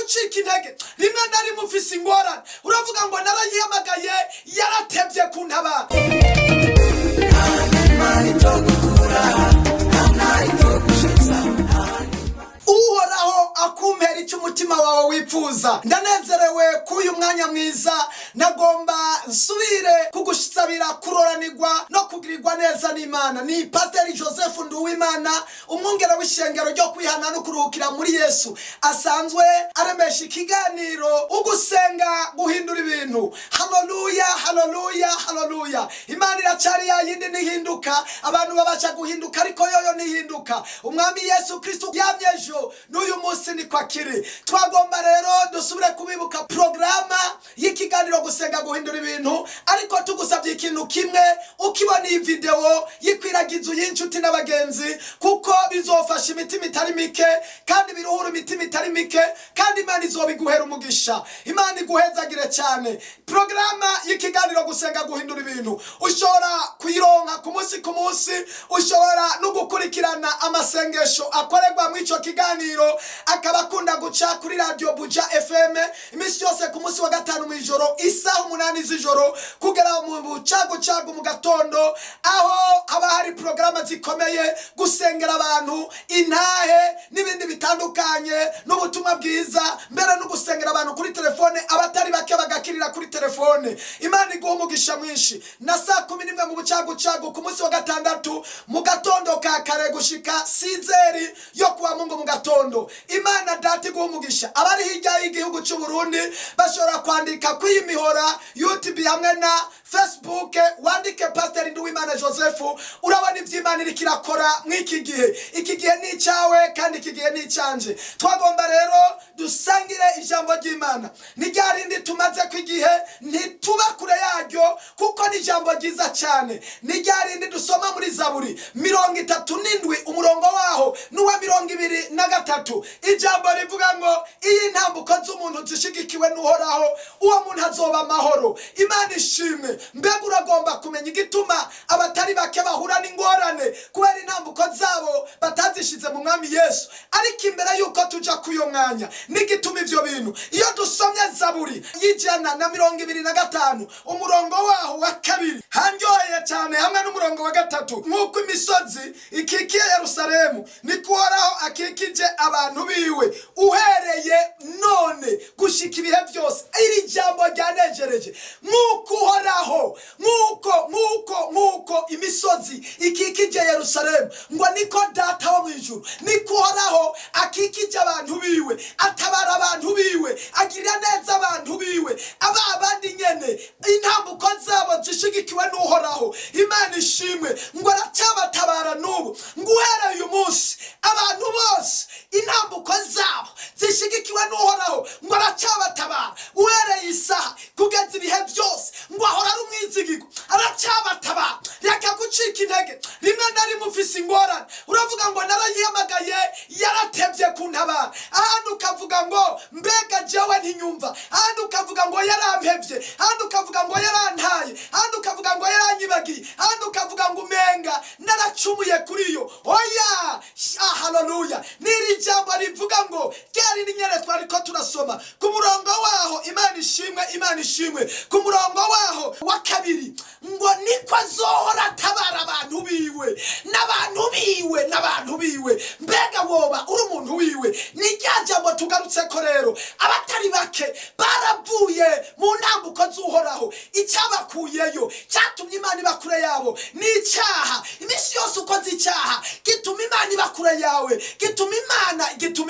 Gucika intege. Rimwe na rimwe ufise ingorane, uravuga ngo narayihamagaye, yaratevye kuntabara. Imana itogukura, nta itogushitsa. Uhoraho akumpera icyo umutima wawe wifuza. Ndanezerewe k'uyu mwanya mwiza. Nagomba nsubire kugusabira kuroranirwa no kugirirwa neza n'Imana. Ni Pasiteri Joseph Nduwimana, umwungere w'ishengero ryo kwihana no kuruhukira muri Yesu, asanzwe aremesha ikiganiro Ugusenga Guhindura Ibintu. Haleluya, haleluya, haleluya! Imana iracari ya yindi, ntihinduka. Abantu babasha guhinduka, ariko yoyo ntihinduka. Umwami Yesu Kristo yamye ejo, n'uyu munsi niko akiri. Twagomba rero dusubire kubibuka porogaramu y'ikiganiro Gusenga Guhindura Ibintu, ariko tugusabye ikintu kimwe: ukibona iyi videwo, yikwiragiza uy'inshuti n'abagenzi, kuko bizofasha imitima itari mike kandi biruhura imitima itari mike, kandi Imana izobiguhera umugisha. Imana iguhezagire cyane. Porogaramu y'ikiganiro Gusenga Guhindura Ibintu ushobora kuyironka ku munsi ku munsi. Ushobora no gukurikirana amasengesho akorerwa muri icyo kiganiro, akaba akunda guca kuri Radiyo Buja FM iminsi yose ku munsi wa gatanu mu ijoro, isaha 8 z'ijoro kugera mu bucagucagu mu gatondo, aho haba hari porogaramu zikomeye: gusengera abantu, intahe n'ibindi bitandukanye, n'ubutumwa bwiza, mbere no gusengera abantu kuri telefone, abatari bake bagakirira kuri telefone. Imana iguha umugisha mwinshi. Na saa 11 mu bucagucagu ku munsi wa gatandatu mu gatondo ka kare gushika 6h yo kuwa Mungu mu gatondo. Imana Data iguha umugisha. Abari hirya y'igihugu cy'u Burundi bashobora kwandika kw'iyi mihora YouTube hamwe na Facebook, wandike Pasiteri Nduwimana Joseph, urabona iby'Imana iriko irakora mw'iki gihe. Iki gihe ni icyawe kandi iki gihe ni icyanje. Twagomba rero dusangire ijambo ry'Imana, ni rya rindi tumaze ko igihe, ntituba kure yaryo, kuko ni ijambo ryiza cyane. Ni rya rindi dusoma muri Zaburi 37, umurongo waho n'uwa 23. Ijambo rivuga ngo iyo intambuko z'umuntu zishigikiwe n'Uhoraho, uwo muntu azoba amahoro. Imana ishimwe. Mbega uragomba kumenya igituma abatari bake bahura n'ingorane? Kubera intambuko zabo batazishize mu Mwami Yesu. Ariko imbere y'uko tuja k'uyo mwanya n'igituma ivyo bintu, iyo dusomye Zaburi y'125, umurongo waho wa 2, handyoheye cyane, hamwe n'umurongo wa 3: "Nk'uko imisozi ikikiye Yerusalemu, niko Uhoraho akikije abantu biwe, uhereye none gushika ibihe byose." Iri jambo ryanejereje. Nk'uko Uhoraho, nk'uko imisozi ikikije Yerusalemu, ngo niko Data wo mu ijuru, niko Uhoraho akikije abantu biwe, atabara abantu biwe, agirira neza abantu biwe, aba abandi nyene intambuko zabo zishigikiwe n'Uhoraho. Imana ishimwe. Ngo aracyabatabara n'ubu, ngo uhereye uyu munsi abantu bose intambuko zabo zishigikiwe n'Uhoraho, ngo aracyabatabara uhereye isaha kugeza ibihe byose, ngo ahora ari umwizigirwa, aracyabatabara. Reka gucika intege. Rimwe na rimwe ufise ingorane, uravuga ngo narayihamagaye, yaratevye kuntabara. Ahandi ukavuga ngo mbega jewe ntinyumva. Ahandi ukavuga ngo yarampevye. Ahandi ukavuga ngo yarantaye. Ahandi ukavuga ngo yaranyibagiye. Ahandi ukavuga ngo umenga naracumuye kuri yo. Oya, haleluya! N'iri jambo rivuga ngo ryari nyene twariko turasoma ku murongo waho. Imana ishimwe, Imana ishimwe. Ku murongo waho wa 2, ngo niko azohora atabara abantu biwe n'abantu biwe n'abantu biwe. Mbega woba uri umuntu wiwe? Ni rya jambo tugarutse ko rero. Abatari bake baravuye mu ntambuko z'Uhoraho. Icyabakuyeyo, cyatumye Imana iba kure yabo, ni icyaha. Iminsi yose ukoze icyaha, gituma Imana iba kure yawe, gituma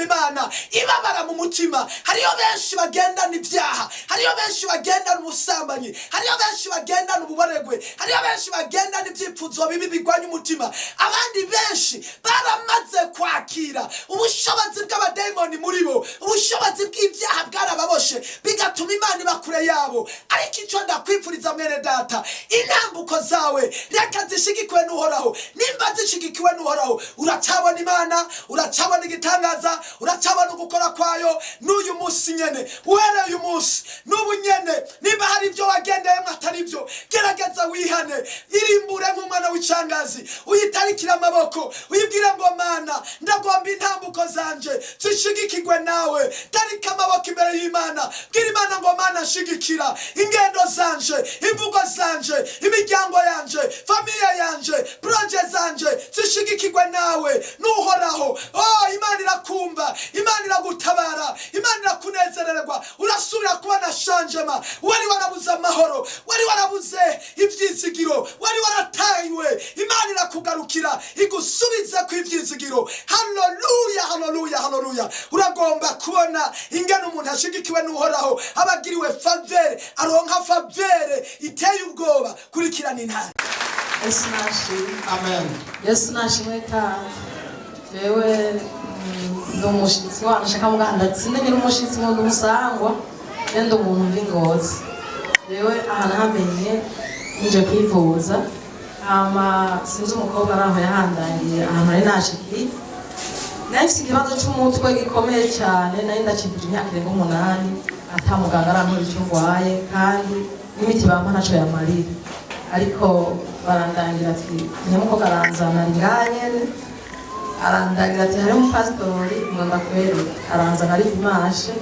Imana ibabara mu mutima. Hariyo benshi bagendana ibyaha, hariyo benshi bagendana ubusambanyi, hariyo benshi bagendana ububoregwe, hariyo benshi bagendana ibyifuzo bibi bigwanya umutima. Abandi benshi baramaze kwakira ubushobozi bw'abadayimoni muri bo, ubushobozi bw'ibyaha bwarababoshe, bigatuma Imana iba kure yabo. Ariko Ariko icyo ndakwipfuriza, mwene data, intambuko zawe reka zishigikiwe n'Uhoraho. Nimba zishigikiwe n'Uhoraho, uracabona Imana, uracabona igitangaza, uracabona ugukora kwayo. N'uyu munsi nyene, uhereye uyu munsi n'ubu nyene, nimba hari ibyo wagendeyemo atari byo, gerageza wihane, irimbure nk'umwana w'icangazi, uyitarikire amaboko, uyibwire ngo: "Mana, ndagomba intambuko zanje zishigikirwe nawe." Tarika amaboko imbere y'Imana, bwira Imana ngo: "Mana, nshigikira ingendo zanje, imvugo zanje, imiryango yanje, famille yanje, projets zanje zishigikirwe nawe n'Uhoraho." Oh, Imana irakumva, Imana iragutabara, Imana irakunezererwa. Urasubira kubona changement. Wari warabuze amahoro, wari warabuze ibyizigiro, wari waratayiwe, Imana irakugarukira, igusubize ku ibyizigiro. Haleluya, haleluya, haleluya! Uragomba kubona ingene umuntu ashigikiwe n'Uhoraho aba agiriwe faveur, aronka faveur iteye ubwoba. Kurikirana intara. Yesu nashimwe. Amen. Yesu nashimwe. Kandi jewe ndi umushitsi wanyu, nshaka muganda sinda umushitsi ngo ndi umusangwa, ndi umuntu mvi Ngozi. Jewe aha nahamenye nje kwivuza, hama sinzi umukobwa araho yahandangiye ahantu nari nashikiye. Nari mfise ikibazo c'umutwe gikomeye cyane, nari ndakivuje imyaka irenga 8 ata muganga arantora icyo ngwaye, kandi n'imiti bampa ntaco yamarira. Ariko barandangira ati nyamukobwa aranzana ari ngaha nyene, arandangira ati hariho umupasitori ngo ndakwereke, aranzana ari dimanche.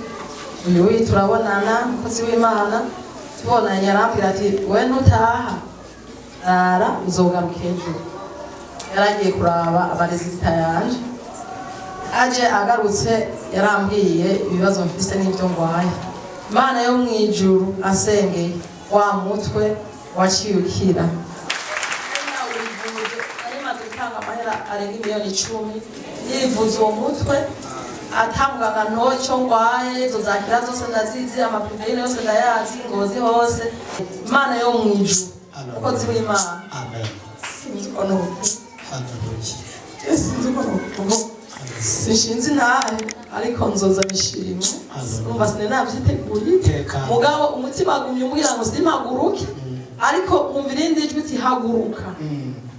Uyu wiyi turabonana, umukozi w'Imana tubonanye, arambwira ati: "We ntutaha, rara, uzogaruka ejo." Yaragiye kuraba ama résultats yanje, aje agarutse yarambwiye ibibazo mfise n'ibyo ngwaye. Imana yo mu ijuru asengeye, wa mutwe waciye ukira. Nari maze gutanga amahera arenga miliyoni 10 yivuza uwo mutwe, atamuganga ntocyo ngwaye. Izo zakira zose ndazizi, amaprimeri yose ndayazi, Ngozi hose. Imana yo mu ijuru, umukozi w'Imana. Amen. Sinzi uko nuko Haleluya. Sinzi uko nuko, sinshinze intahe, ariko nzoza bishimwe. Hallelujah. Umva, sinari navyiteguye. Tekana. Mugabo umutima agumye umbwira ngo simpaguruke, ariko nkumva irindi jwi iti: "Haguruka."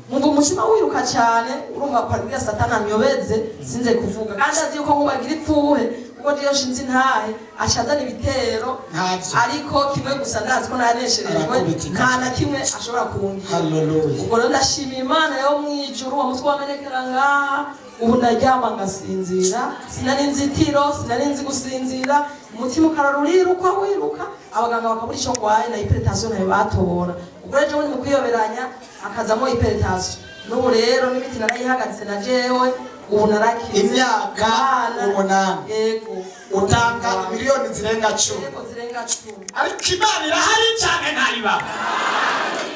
Nkumva umutima wiruka cyane. Urumva ko ari Satani anyobeze sinze kuvuga, kandi azi yuko nkubagira ipfuhe, kuko niyo nshinze intahe aca azana ibitero. Ntavyo. Ariko kimwe gusa ndazi ko nanesherejwe. Arakubitika. Nta na kimwe ashobora kungira. Haleluya. Ubwo rero ndashima Imana yo mu ijuru. Uwo mutwe wamenekera ngaha, ubu ndaryama ngasinzira. Sinari nzi itiro, sinari nzi gusinzira, umutima ukarara uriruka wiruka, abaganga bakabura icyo ngwaye, na hypertension nayo batora. Ubwo rero ejo mu kwiyoberanya akazamo hypertension. N'ubu rero n'imiti narayihagaritse na jewe ubu narakize. Imyaka Imana- 8. Yego. Utanga miliyoni zirenga 10. Yego, zirenga 10. Ariko Imana irahari cyane, ntayiba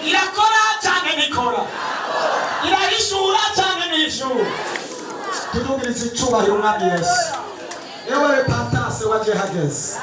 irakora cyane, ntikora, irahishura cyane, ntihishura. Tudugirize icubahiro Umwami Yesu. Ewe repentance waje hageze.